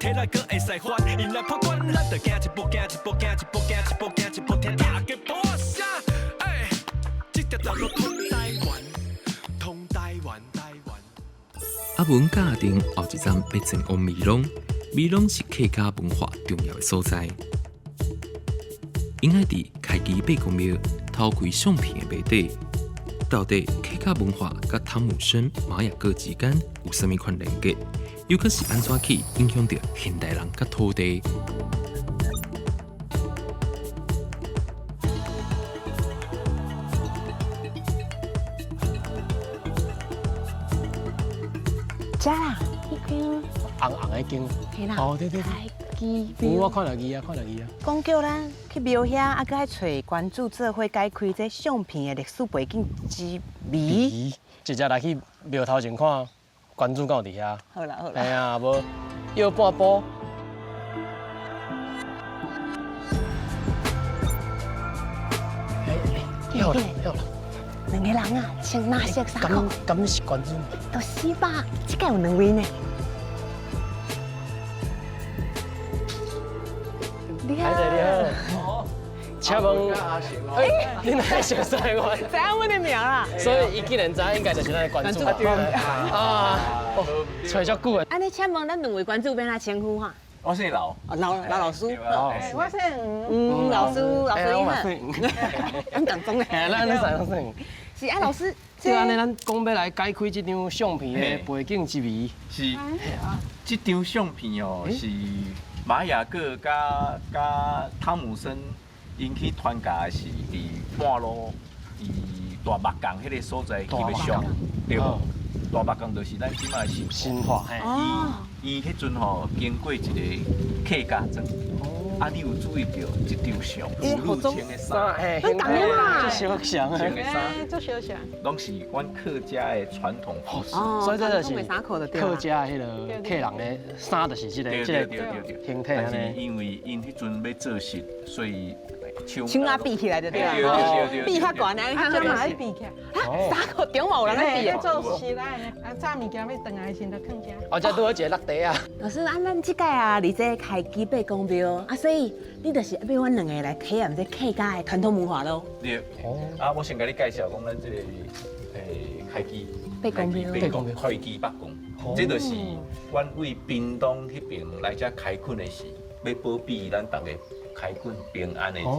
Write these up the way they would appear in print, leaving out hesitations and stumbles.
起來閣會使還，𪜶來破關，咱就行一步行一步行一步行一步行一步，聽大家鼓聲，欸，這條道路通台灣，通台灣，台灣。阿文佮阿婷後一站欲前往美濃，美濃是客家文化重要的所在。𪜶愛佇開基伯公廟偷開相片的謎底，到底客家文化佮湯姆生、瑪雅各之間有啥物款連結？又閣是按怎去影響著現代人佮土地？遮啦，彼間紅紅的間，嘿啦，哦對對對，開基有我廟。看著伊啊，看著伊啊。講叫咱去廟遐，啊，閣愛揣關主做伙解開這相片的歷史背景之謎。咦，直接來去廟頭前看，關主敢有佇遐？好啦好啦。哎呀，無搖半步。哎，要啦要啦。兩個人啊，穿藍色衫褲？敢敢是關主？就是吧，這個有兩位呢。你好，你好。請問，哎，你哪會熟悉我？知影阮的名啦。所以伊既然知影，應該就是咱的關主。啊，揣足久的。按呢，請問咱兩位關主欲按怎稱呼哈？我姓劉。哦，劉劉老師。我姓吳。老師，老師你好。咱共宗的。咱咱三姓。是啊，老師。這按呢，咱講欲來解開這張相片的背景之謎。是。這張相片哦，是瑪雅各佮佮湯姆生𪜶去傳教是佇半路，佇大目港彼个所在翕的相，對無？大目港就是咱這擺的新化。哦。伊彼陣吼經過一個客家莊，啊，你有注意著這張相？婦女穿的衫，嘿，咱仝的嘛，這相像穿的衫，這相像，攏是阮客家的傳統服飾。所以這就是客家彼个客人的衫，就是這個這個形體但是因為𪜶彼陣欲做穡，所以。手仔比起來就對啦，比較懸啊，啊，這嘛愛比起來，啊，衫褲中嘛有人愛比的。做穡來啊，炸物件欲轉來的時陣就囥遮。哦，這拄好一个落地啊。老師，啊，咱這屆啊，佇這開基伯公廟，啊，所以你就是欲阮兩個來體驗這客家的傳統文化囉。對。啊，我先共你介紹講咱這个開基伯公廟，伯公開基伯公，這就是阮對屏東彼邊來遮開墾的時，欲保庇咱逐个。開墾平安的一个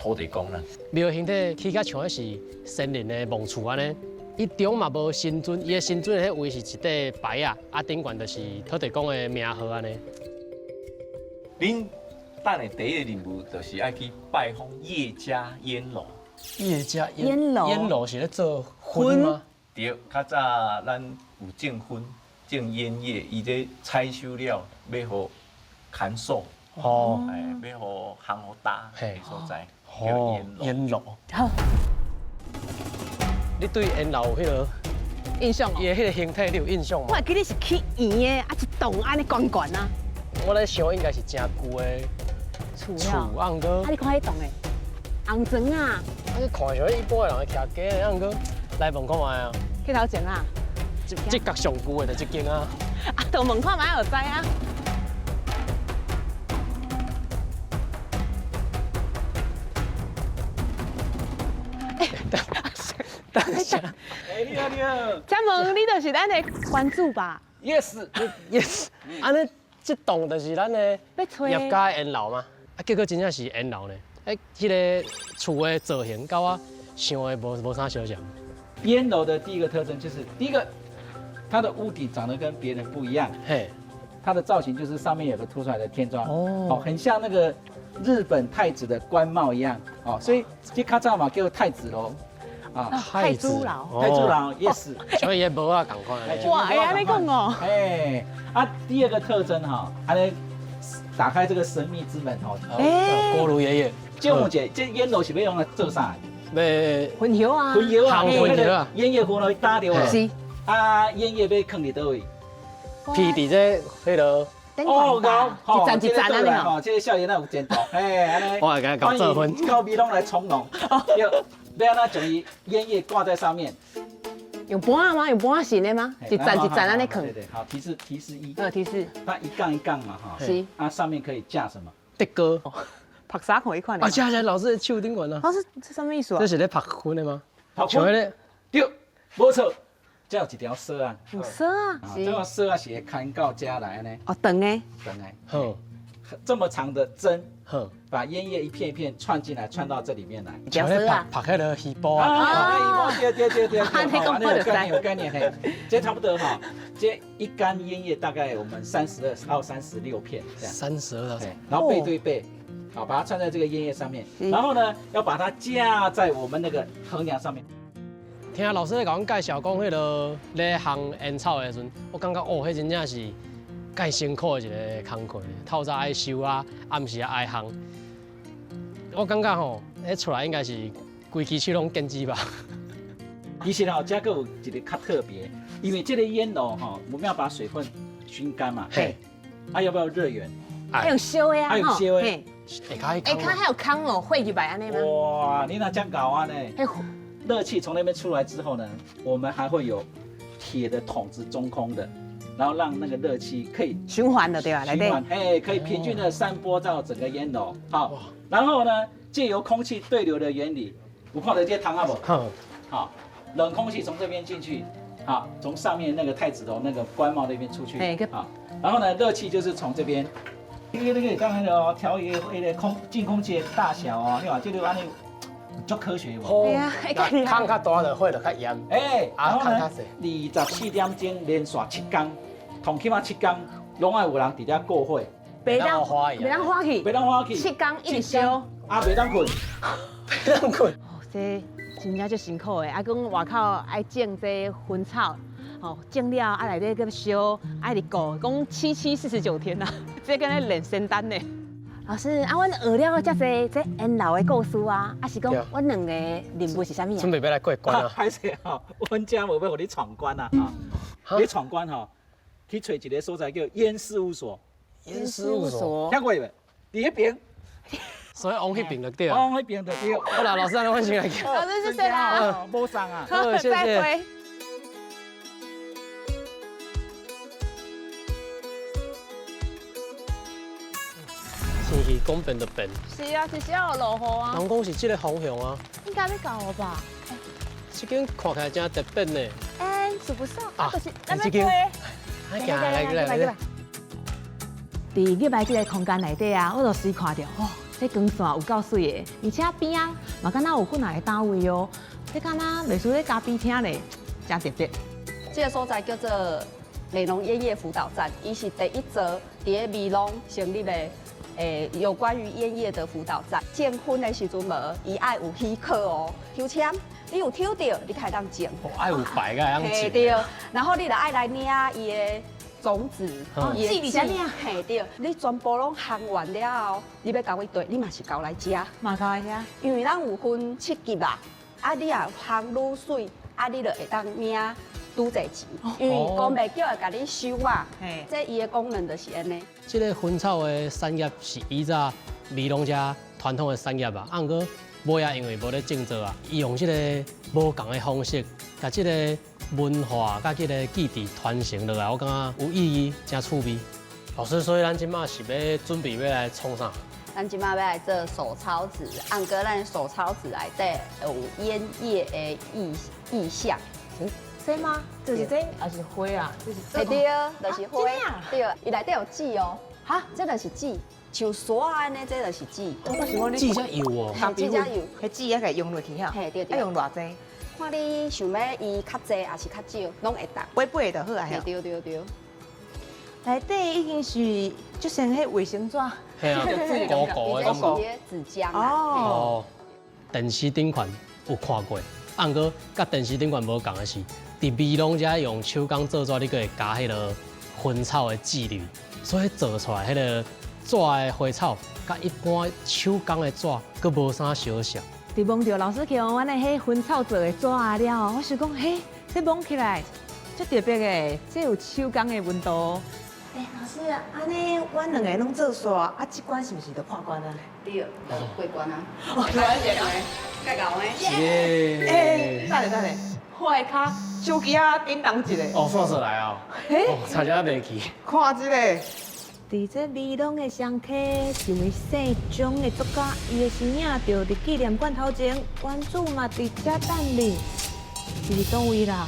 土地公啦。廟形體起較像是先人的墓厝按呢，伊中嘛無神尊，伊的神尊的彼位是一塊牌仔，啊頂懸就是土地公的名號按呢。恁等下第一个任務就是愛去拜訪葉家煙樓。葉家煙樓，煙樓是咧做薰嗎？對，較早咱有種薰、種煙葉，伊這採收了，欲予牽手。哦，哎，欲予烘予焦的所在，叫煙煙樓。好，你對煙樓有彼个印象？伊的彼个形體你有印象嗎？我會記得是起圓的，啊一棟按呢懸懸啊。我咧想應該是誠舊的厝厝，啊毋過。啊，你看彼棟的紅磚啊。啊，你看像一般的人會徛家，啊毋過來問看覓啊。去頭前啊。這這角上舊的就這間啊。啊，就問看覓就知啊。等下，哎，你好，你好。請問你就是咱的關主吧？Yes，Yes。按呢，這棟就是咱的葉家煙樓嗎？啊，結果真正是煙樓呢。哎，這个厝的造型佮我想的無無啥相像。煙樓的第一個特徵就是，第一個，它的屋頂長得跟別人不一樣。嘿，它的造型就是上面有個凸出來的天窗，哦，很像那個日本太子的官帽一樣，哦，所以這較早嘛叫太子樓。啊，太子樓，太子樓，yes，所以伊帽仔仝款。哇，會按呢講哦。哎，啊，第二個特徵哈，按呢打開這個神秘之門吼。哎，鍋爐爺爺，請問一下，這煙樓是欲用來做啥？欲薰葉啊，薰葉啊，薰葉啊，煙葉熏落去焦著啊。是。啊，煙葉欲囥佇佗位？披佇這彼个。哦，𠢕，一層一層按呢吼，這个少年仔有前途，嘿，按呢。我會共伊搞做薰。到美攏來從容。欲按怎將伊煙葉掛在上面？用盤仔嗎？用盤仔型的嗎？一層一層按呢囥。對對，好，提示提示一。提示。它一槓一槓嘛，哈。是。啊，上面可以架什麼？的哥。曝衫褲彼款。啊，這這老師手頂懸啊。老師，這啥物意思啊？這是咧曝薰的嗎？像彼个。對，無錯。這有一條索啊。有索啊。這個索啊是會牽到這來呢。哦，長的。長的。好。這麼長的針，把菸葉一片一片串進來，串到這裡面來。像咧曝曝彼个魚脯啊。啊，對對對對對，好，那有概念有概念嘿，這差不多哈，這一桿菸葉大概我們32到36片這樣。32到。然後背對背，好，把它串在這個菸葉上面，然後呢，要把它架在我們那個橫梁上面。聽老師咧共阮介紹講，彼个咧烘煙草的時陣，我感覺哦，彼真正是蓋辛苦的一个工課，透早愛收啊，暗時也愛烘。我感覺吼，彼出來應該是規支手攏見指吧。其實吼，這閣有一个較特別，因為這个煙爐吼，我們要把水分燻乾嘛。嘿。啊，要不要熱源？愛用燒的啊。愛用燒的。下跤下跤還有空哦，火入來按呢嗎？哇，你若這樣搞啊呢？熱氣從那邊出來之後呢，我們還會有鐵的桶子中空的，然後讓那個熱氣可以循環的對吧？循環，哎，可以平均的散播到整個煙爐。好，然後呢，借由空氣對流的原理，有看到這窗仔無？好，冷空氣從這邊進去，好，從上面那個太子樓那個官帽那邊出去，好，然後呢，熱氣就是從這邊，那個剛才哦，調一個空進空氣的大小哦，你看這個按呢。足科學無？對啊，空較大就火就較嚴。欸，然後呢，24點鐘連續7工，同起碼7工，攏愛有人佇遮顧火。袂當花袂當花去，袂當花去。7工一直燒。啊，袂當睏。袂當睏。哦，這真正足辛苦的，啊，講外口愛種這薰草，吼，種了啊內底閣燒，愛佇顧，講七七四十九天啊，這敢若煉仙丹呢。老師，啊，阮學了遮濟這煙樓的故事啊，啊是講阮兩个任務是啥物啊？準備欲來過關啊！歹勢吼，阮遮無欲予你闖關啊！哈，你闖關吼，去揣一个所在叫煙事務所。煙事務所，聽過未？佇彼爿。所以往彼爿就對。往彼爿就對。好啦，老師，咱先來去。老師，謝謝啦。無送啊。好，謝謝。天氣講變就變。是啊，其實也有落雨啊。人講是這个方向啊。應該欲到吧？這間看起來真特別呢。欸，是不是？啊，就是這間。來來來來。佇入來這个空間內底啊，我就隨看著，哇，這光線有夠媠的，而且邊仔嘛敢若有幾若个單位哦，這敢若袂輸咧咖啡廳咧，真特別。這个所在叫做美濃菸葉輔導站，伊是第一座佇咧美濃成立的。欸，有關於菸葉的輔導站，種薰的時陣無，伊愛有許可哦，抽籤，你有抽著，你才會當種。愛有牌才會當種。對，然後你就愛來領伊的種子，伊的籽領。嘿對，你全部攏烘完了後，你欲交去佗，你嘛是交來遮。嘛交來遮。因為咱有分7級啦，啊，你若烘愈媠，啊，你就會當領拄濟錢，因為公賣局會共你收啊。這伊的功能就是按呢。這个薰草的產業是以早美濃遮傳統的產業啊，啊，毋過尾仔因為無咧種植啊，伊用這个無仝的方式，共這个文化佮這个記憶傳承落來，我感覺有意義，真趣味。老師，所以咱這馬是欲準備欲來創啥？咱這馬欲來做手抄紙，啊，毋過咱手抄紙內底有菸葉的意象。這嗎？就是這，還是花啊？就是對，就是花。對，伊內底有籽哦。哈，這就是籽，像沙按呢，這就是籽。籽才幼哦。籽才幼，彼籽犹共用落去哈。嘿，對對。愛用偌濟？看你想欲伊較濟，還是較少，攏會當。八八就好啊。對對對。內底已經是就像彼衛生紙。嘿啊，糊糊的感覺。紙漿哦。電視頂款有看過，啊，毋過佮電視頂款無仝的是，佇美濃遮用手工做紙，你閣會加彼个薰草的籽粒，所以做出來彼个紙的花草，佮一般手工的紙閣無啥相像。佇摸著老師去予阮的彼薰草做的紙仔了後，我想講，嘿，這摸起來足特別的，這有手工的溫度。欸，老師，按呢，阮兩个攏做煞，啊，這關是毋是就破關啊？對，過關啊！哦，來一個，蓋高的。耶！等下等下，我的跤手機仔叮當一下。哦，煞出來哦，哦，差點袂記。看這個。佇這美濃的雙溪，一位姓張的作家，伊的身影就佇紀念館頭前，館主嘛佇遮等你。是佇佗位啦？